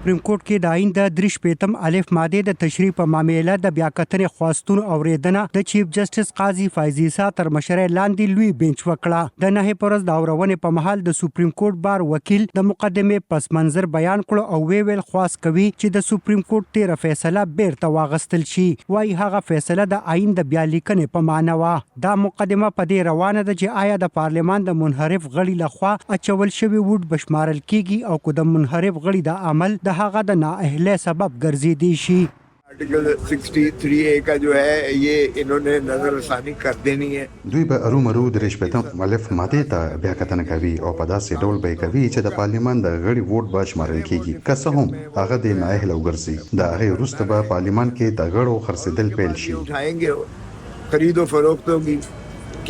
سپریم کورټ کې د آئین د 63 الف مادې د تشریح په معامله د بیا کتنې خواستونو اورېدنه د چیف جسټس قاضي فایز عیسی تر مشرۍ لاندې لوی بنچ وکړه. د نهې پر ورځ د اورونې په مهال د سپریم کورټ بار وکیل د مقدمې پس منظر بیان کړو او ویې ویل خواست کوي چې د سپریم کورټ تېره فیصله بېرته واخیستل شي، وايي هغه فیصله د آئین د بیا لیکنې په معنی وه. دا مقدمه په دې روانه ده چې آیا د پارلمان د منحرف غړي له خوا اچول شوی ووټ به شمارل کېږي او که د منحرف غړي دا عمل د هغه د نااهلۍ سبب ګرځېدی شي. آرټیکل 63 اې کا جو هې یې انهو نې نظر ثاني کر دیني هې. دوی به ارومرو 63 الف مادې ته بیا کتنه کوي او په داسې ډول به یې کوي چې د پارلمان د غړي ووټ به شمارل کېږي، که څه هم هغه دې نااهله وګرځي. د هغې وروسته به پارلمان کې د غړو خرڅېدل پیل شي. خرید و فروخت هوګي،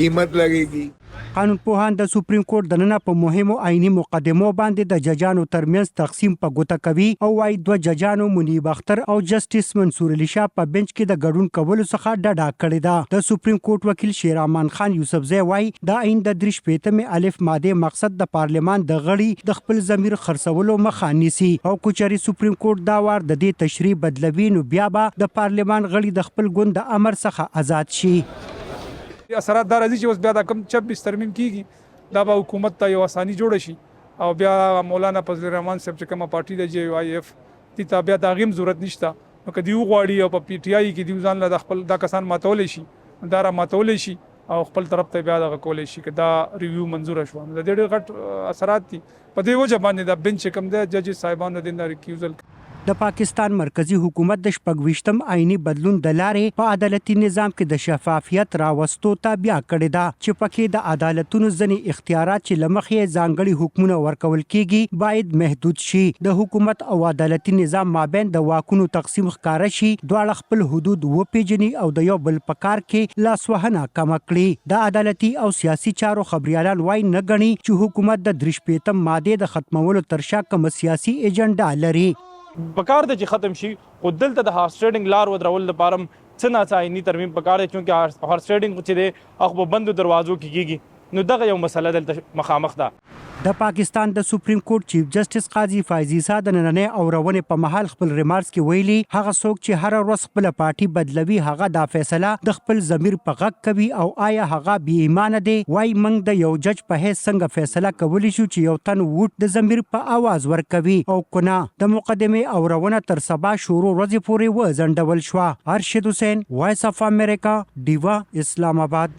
قیمت لګیګي. قانون پوهان د سپریم کورټ دننه په مهمو آئیني مقدمو باندې د ججانو ترمنځ تقسیم په ګوته کوي او وايي دوه ججانو منیب اختر او جسټس منصور علي شاه په بنچ کې د ګډون کولو څخه ډډه کړې ده. د سپریم کورټ وکیل شیر امان خان یوسفزی وايي د آئین د 63مې الف مادې مقصد د پارلمان د غړي د خپل ضمیر خرڅولو مخه نیسي او که چېرې سپریم کورټ دا وار د دې تشریح بدلوي نو بیا به د پارلمان غړي د خپل ګوند د امر څخه ازاد شي. اثرات دا راځي چې اوس بیا دا کوم 26 ترمیم کیږي، دا به حکومت ته یو اساني جوړه شي او بیا مولانا فضل الرحمن صاحب چې کومه پارټي ده، جې یو آی ایف، دي ته بیا د هغې هم ضرورت نشته. نو که دوی وغواړي او په پي ټي آی کې دوی ځان له د خپل دا کسان ماتولی شي، نو دا را ماتولی شي او خپل طرف ته بیا دغه کولی شي که دا ریویو منظوره شوه. نو د دې ډېر غټ اثرات دي. په دې وجه باندې دا بنچ چې کوم دی، ججز صاحبان د دې نه ریکیوزل. د پاکستان مرکزي حکومت د 26م آئیني بدلون د لارې په عدالتي نظام کې د شفافیت راوستو تابیا کړې ده چې پکې د عدالتونو ځینې اختیارات چې له مخې یې ځانګړي حکمونه ورکول کېږي باید محدود شي، د حکومت او عدالتي نظام مابین د واکونو تقسیم ښکاره شي، دواړه خپل حدود وپېژني او د یو بل په کار کې لاسوهنه کمه کړي. د عدالتي او سیاسي چارو خبریالان وايي نه ګڼي چې حکومت د 63 مادې د ختمولو تر شا کومه سیاسي ایجنډا لري. پکار ده چې ختم شي، خو دلته د هارس ټریډنګ لار ودرولو لپاره هم څه نا څه آئیني ترمیم پکار دی، چونکه هارس ټریډنګ خو چې دی هغه خو په بندو دروازو کې کیږي، نو دغه یو مسله دلته مخامخ ده. د پاکستان د سپریم کورټ چیف جسټس قاضي فایز عیسی د نننۍ اورونې په مهال خپل ریمارکس کې ویلي، هغه څوک چې هره ورځ خپله پارټي بدلوي هغه دا فیصله د خپل ضمیر په غږ کوي او آیا هغه بې ایمانه دی؟ وایي موږ د یو جج په حیث څنګه فیصله کولی شو چې یو تن ووټ د ضمیر په اواز ورکوي او که نه؟ د مقدمې اورونه تر سبا شورو ورځې پورې وځنډول شوه. ارشد حسین، وایس اف امریکا، ډیوه، اسلام اباد.